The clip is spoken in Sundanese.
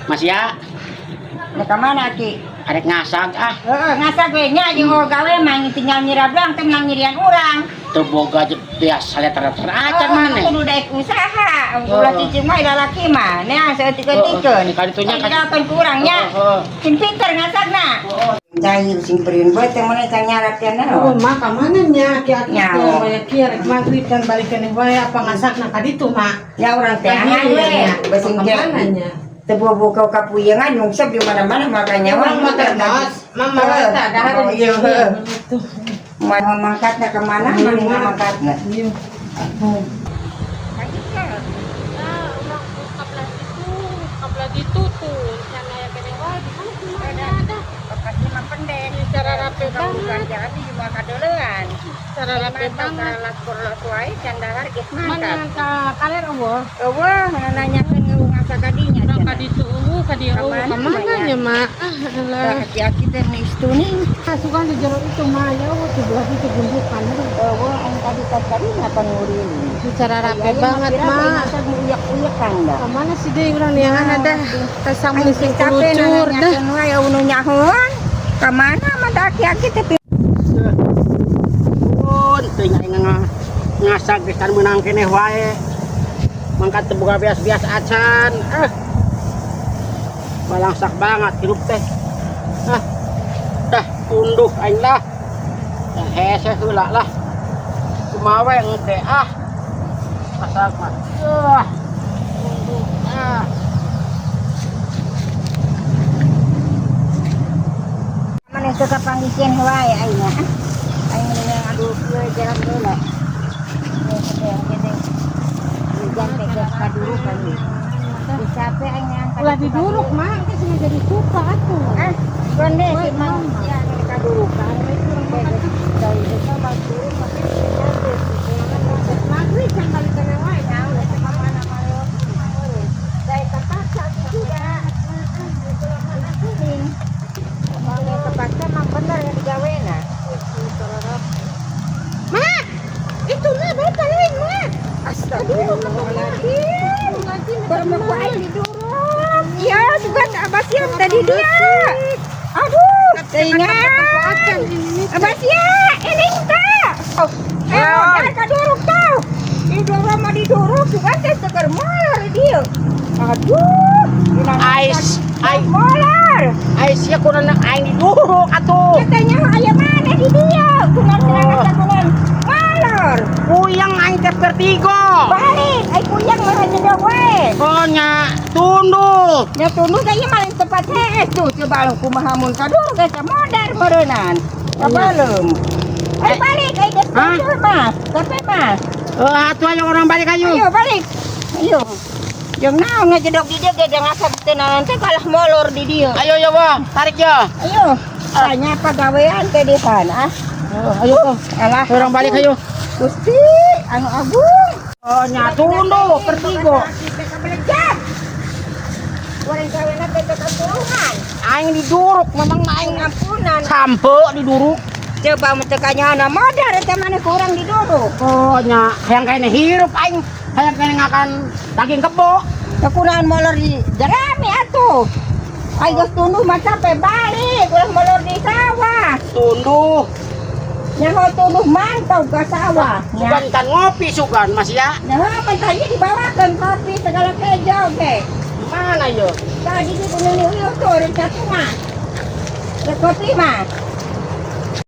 Mas ya, Rek ka mana, Ki? Arek ngasag ah. Heeh, ngasag we nya jeung oh gawe mah tinggal nyirap doang teh menang nyirian urang. Teu boga biasa leter-leter acan maneh. Kudu daek usaha. Ulah cicing mah lalaki mah. Nya saeutik-eutikeun. Heeh, kali itunya kan- Tinggalkeun ku urang nya. Heeh. Sing pinter ngasagna. Cair sing berin bae teh mana can nyarap teh Oh, naon. mak ka mana nya aki-aki Nya. teh maya kieu rek maghrib kan balik keneh wae apa ngasakna ka ditu mak. Ya urang teh angan we. Basing Ka mana nya? Teu bobo kapuyengan nyungsep di mana-mana makanya Urang mah ternos, mama rata dahar Oh, iya, heeh. Mau mangkatna ke mana? Mana mangkatna? Iya. Kabelah itu tuh, can aya keneh wae di mana kumaha dah. Pasti mah pendek. Cara rapi banget. Jadi juga kadeulean. Cara rapi banget. Kalas wae can dahar geus Mana mangkat. ka kaler eueuh? Eueuh nanyakeun ngasa kadinya. Urang ka ditu eueuh, ka dieu eueuh. Kamana Ka mana nya, Mak? Ah, elah. Aki-aki teh istuning. Masukan di jero itu mah ya eueuh di belah itu gundukan. Eueuh aing tadi tadi ngapa nguriling. Secara rapi banget, Mak. Uyak-uyakan dah. Ka mana sih deui urang neangan dah. Tasang Aing sing capek kelucur dah. nanyakeun wae nu nyahoan. Ka mana mah da aki-aki teh. Pun teuing aing ngasag geus can meunang keneh wae. Mangkat teu boga beas-beas acan. Ah. Balangsak banget hirup teh. Ah. Dah tunduh aing lah. Yang hese heula lah. Kumaha we engke ah. Ngasag mah. Ah. Tunduh ah. Mana teu kapanggihkeun wae aing ah. Aing mending aduh kieu jalan heula. Hujan teh geus kadurukan ieu. Dicape aing ngangkat. Ulah diduruk, Mak, engke cenah jadi suka atuh. Ah, gonde si mang ya ngene kadurukan. Dari desa mah turun mah Maghrib can balik keneh wae. nya ulah teh ka mana mah. Dari terpaksa juga. Kuning. Kalau terpaksa mah bener yang digawena. Mak, itu mah bapak lain, Mak. Astagfirullahaladzim. Bermeku aing diduruk. Ya, juga Abah siap tadi dia. Aduh, teingan. Abah siap, ini tak. Oh, jangan kaduruk tau. Diduruk mah diduruk juga teh seger molar dia. Aduh, Ais, ai molar. ai sia kunaon aing diduruk atuh. Katanya aya mana di dia? Kunaon cenah kunaon. Molor. Puyeng aing teh vertigo. Balik, ai kuyang mah jedog wae. Oh nya tunduh. Nya tunduh da ieu mah lain tempat hees tuh coba kumaha mun kaduruk geus modar meureunnan. Kabaleum. Ayo balik, ayo geus Hah? mah. Kape mah. Eh, atuh ayo orang balik ayo. Ayo balik. Ayo. Jeung naon ngajedog di dieu ge ngasap teh naon teh kalah molor di dieu. Ayo yo, Bang, tarik yo. Ayo. Tanya pagawean teh di sana. Ayo kok. Alah, Orang balik ayo. Gusti, anu agung. Oh nya tunduh vertigo. Wareng gawena teh teh katulungan. Aing diduruk memang aing Ampunan. sampe diduruk. Coba mun teu kanyahana modar eta maneh kurang diduruk. Oh nya hayang kene hirup aing, hayang kene ngakan daging kebo. Kekunaan molor di jerami atuh. Aing geus tunduh mah capek balik, ulah molor di sawah. Tunduh. Nyaho tunduh mantau ke sawah. Sugan kan ngopi sugan Mas ya. Nah, mentahnya dibawakan kopi segala kejo ge. Mana yo? Tadi di kuning uyuh tuh rek satu mah. Rek kopi mah.